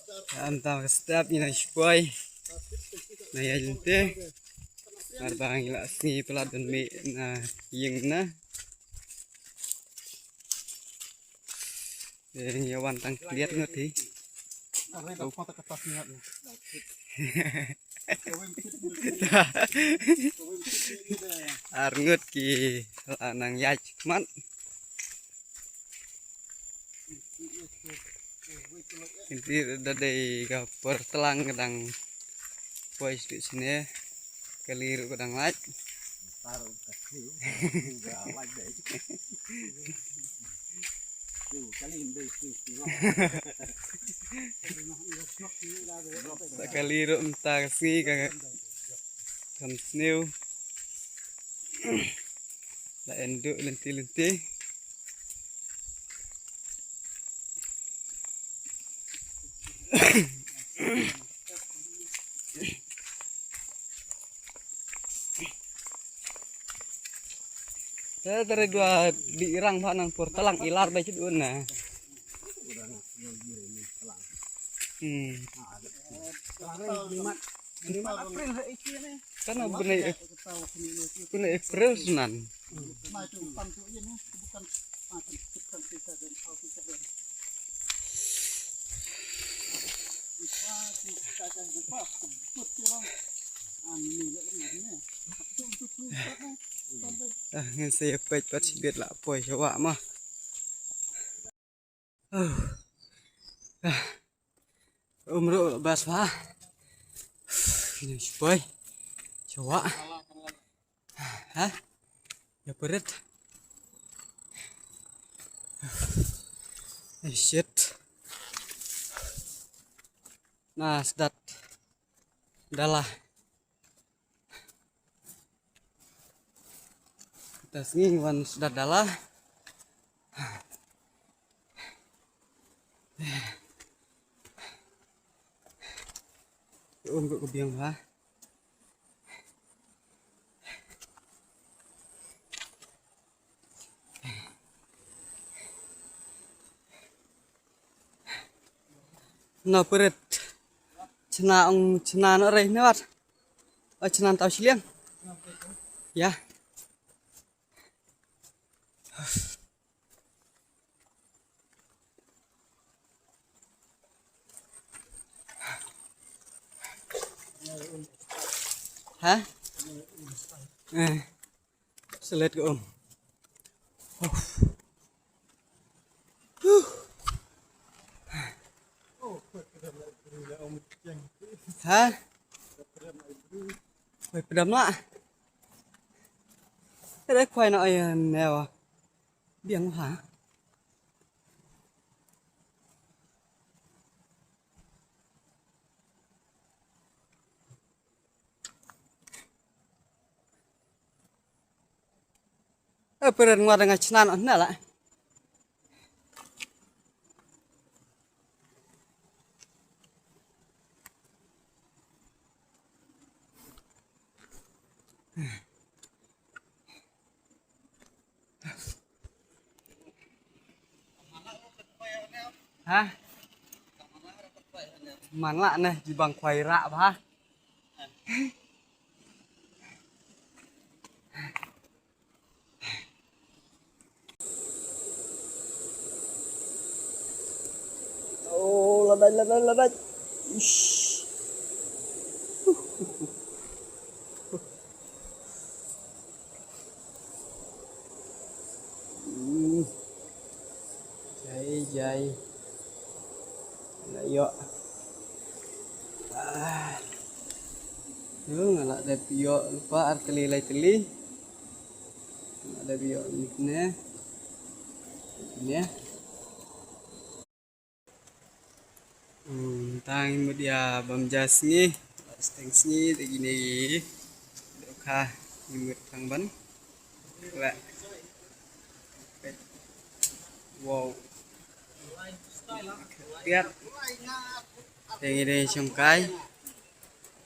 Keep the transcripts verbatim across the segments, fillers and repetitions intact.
Mynta ka step ngi nang shu poi na ïaid lynti. Namar ba ngi la sngew palat ban mih na ïing na. Te ngi wan tang khyndiat ngut hi. Ar ngut ki la nang ïaid khmat. Kynti da dei ka por tlang ka dang poi sdit sne. Kali ruh ka dang lait. Sa kali ruh mynta ka sngi ka kham sniew. La enduh lynti lynti. Te tare dua di irang ba nang por talang ilar ba chit un na. Hmm. Kana bnai Ap-, bnai April sunan. Ah, ngin sa ïa peit pat shibit la poi sha wah ma. Oh. Ah. Um ruh bas bha. Ngin sa poi sha wah. Ha? Ïa pyrshah. Eh, shit. Na sdat dala. Kata sngi wan sdat dala. Um ka biang bha. Na pyrshah. Chna ong chna no rei ne wat. O chna tau shiliang. Ya. Ha? Eh. Selet ko om. Ha? Khwai pdam la. Tare khwai na aya newa. Biang ha. Eh, peren ngwa dengan chnan on na la. Ha? Man la ne jibang khwai ra ba. Oh, ladai, ladai, ladai. Ish. Hmm. Jai, jai. Nga ïoh. Ah. Nga la dep ïoh lypa ar tylli lai tylli. Nga la dep ïoh nit ne. Ne. Hmm, tang ngi mut ïa bam ja sngi, la steng sngi, te kine ki dohkha ngi mut tang ban. Wah. Wow. Tiap. Te ngi dei shongkai.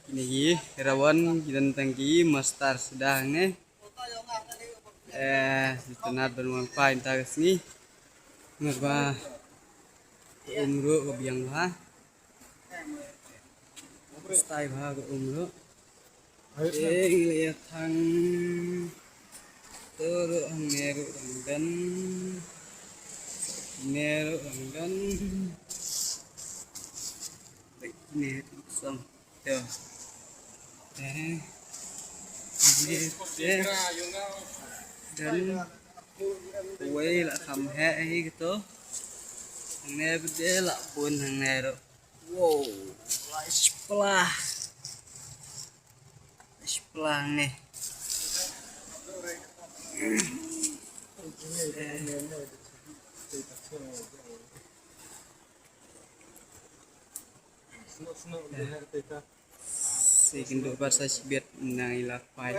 Kine ki rawan, ki don tang ki master suda hangne. Eh, itynnad ban wan phai mynta ka sngi. Namar ba um ruh ka biang bha. Style bha ka um ruh. Ei, ngi la ïa thang. To ruh hangne ruh dang don. Hangne ruh dang don. Bad ne ruh song. To. Eh. Hangne te don. Wei la kham heh hi kato. Hangne pat de la bun hangne ruh. Wow, la shipla. La shipla ne. Sa ïakynduh bad sa shibit nang ila pai.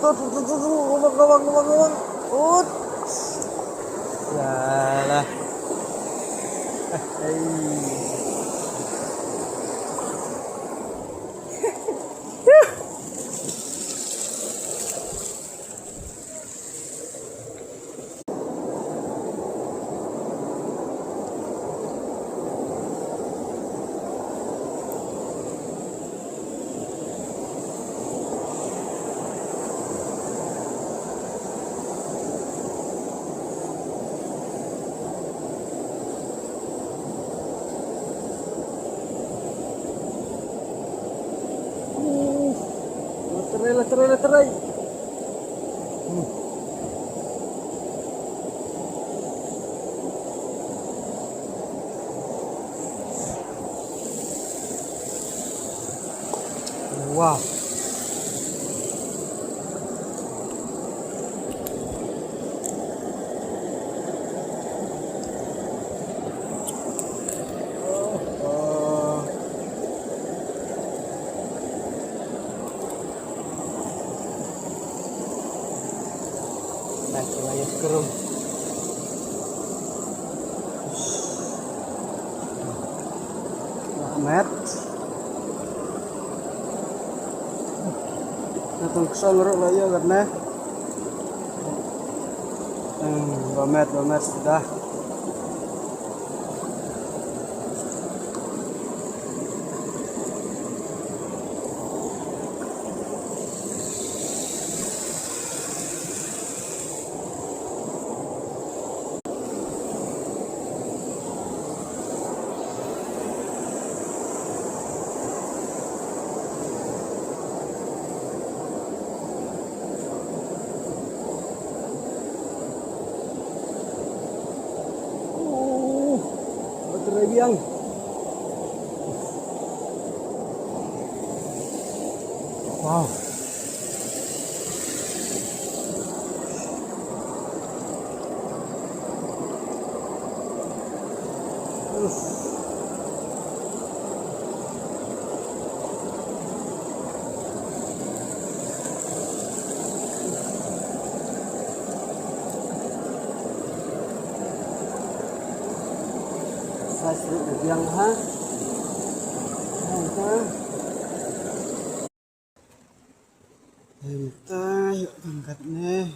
Tut, tut, tut, tut, tut, gobang, gobang, gobang, gobang. Ut. Yalah. Hei. Laterai, laterai, laterai. Hmm. Wah. Nice, nice, krum. Wah, met. Nga tang ksong ruh la ïa kat ne. Hmm, ba met, ba met sudah. Baterai biang. Wow. Sa srut biang ha. Ha, ha. Mynta ïoh tang katne.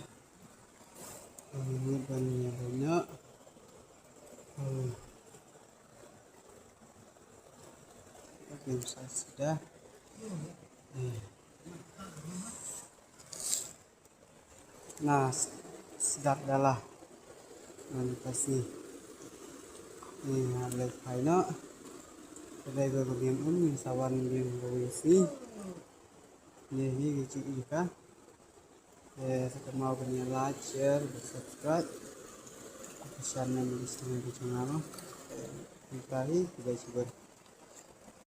Mynta ban ïa ban ïoh. Hmm. Ïa sa sdang. Hmm. Na s-, sdang dah lah. Mynta sni. Ni ha leit phai noh. Ka dei ba ka biang um, sa wan biang ba wi sni. Ïa hi ki jingïeit ka. Te sa kynmaw ban ïa like, share bad subscribe. Ka channel Eastern Channel. Te mynta hi, khublei shibun.